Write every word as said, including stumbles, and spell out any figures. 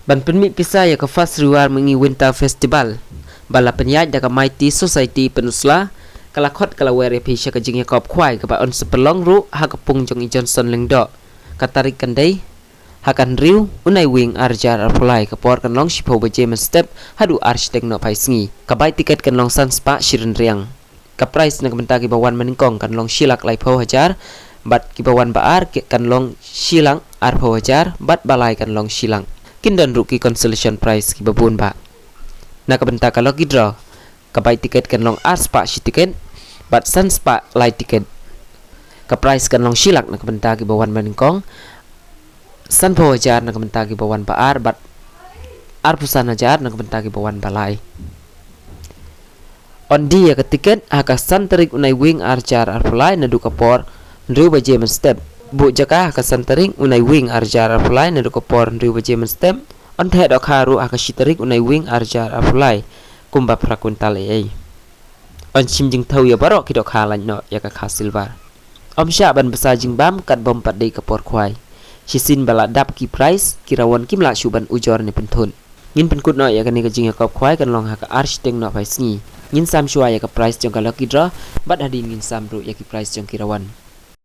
Ban pynmih pisa ïa ka First Riwar Myngi Winter Festival ba la pynïaid da ka Mighty Society Peninsula, ka la khot ka la wer ïa phi sha ka jingïakop khwai kaba yn sa pynlong ruh ha ka pung jong i Johnson Lyngdoh. Ka tarik kan dei ha ka hynriew u Naiwieng ar hajar arphew lai, ka por kan long shiphew baje mynstep haduh ar shiteng nohphai sngi. Ka bai tiket kan long san spah shi rynriang. Ka prize na ka bynta kiba wan banyngkong kan long shi lak laiphew hajar, bad kiba wan ba ar ki-, kan long shi lak arphew hajar, bad ba lai kan long shi lak. Kin don ruh ki consolation prize kiba bun bah. Na ka bynta ka lucky draw, ka bai tiket kan long ar spah shi tiket, bad san spah lai tiket. Ka prize kan long shi lak na ka bynta kiba wan banyngkong, sanphew hajar na ka bynta kiba wan ba ar, bad arphew san hajar na ka bynta kiba wan ba lai. Yn die ïa ka tiket ha ka san tarik u Naiwieng ar hajar arphew lai naduh ka por hynriew baje mynstep. Buh jaka ha ka san tarik u Naiwieng ar hajar arphew lai naduh ka por hynriew baje mynstep. Yn theh dohkha ruh ha ka shi tarik u Naiwieng ar hajar arphew lai, kumba phra kwintal ei ei. Yn shim jingthew ïa baroh ki dohkha lait noh ïa ka kha silver. Ym shah ban bsa jingbam katba ym pat dei ka por khwai. Shisien ba la dap ki prize, ki rawon kim lah shuh ban ujor ne pynthut. Ngin pynkut noh ïa kane ka jingïakop khwai kan long ha ka ar shiteng nohphai sngi. Ngin sam shuwa ïa ka prize jong ka lucky draw, bad hadien ngin sam ruh ïa ki prize jong ki rawon.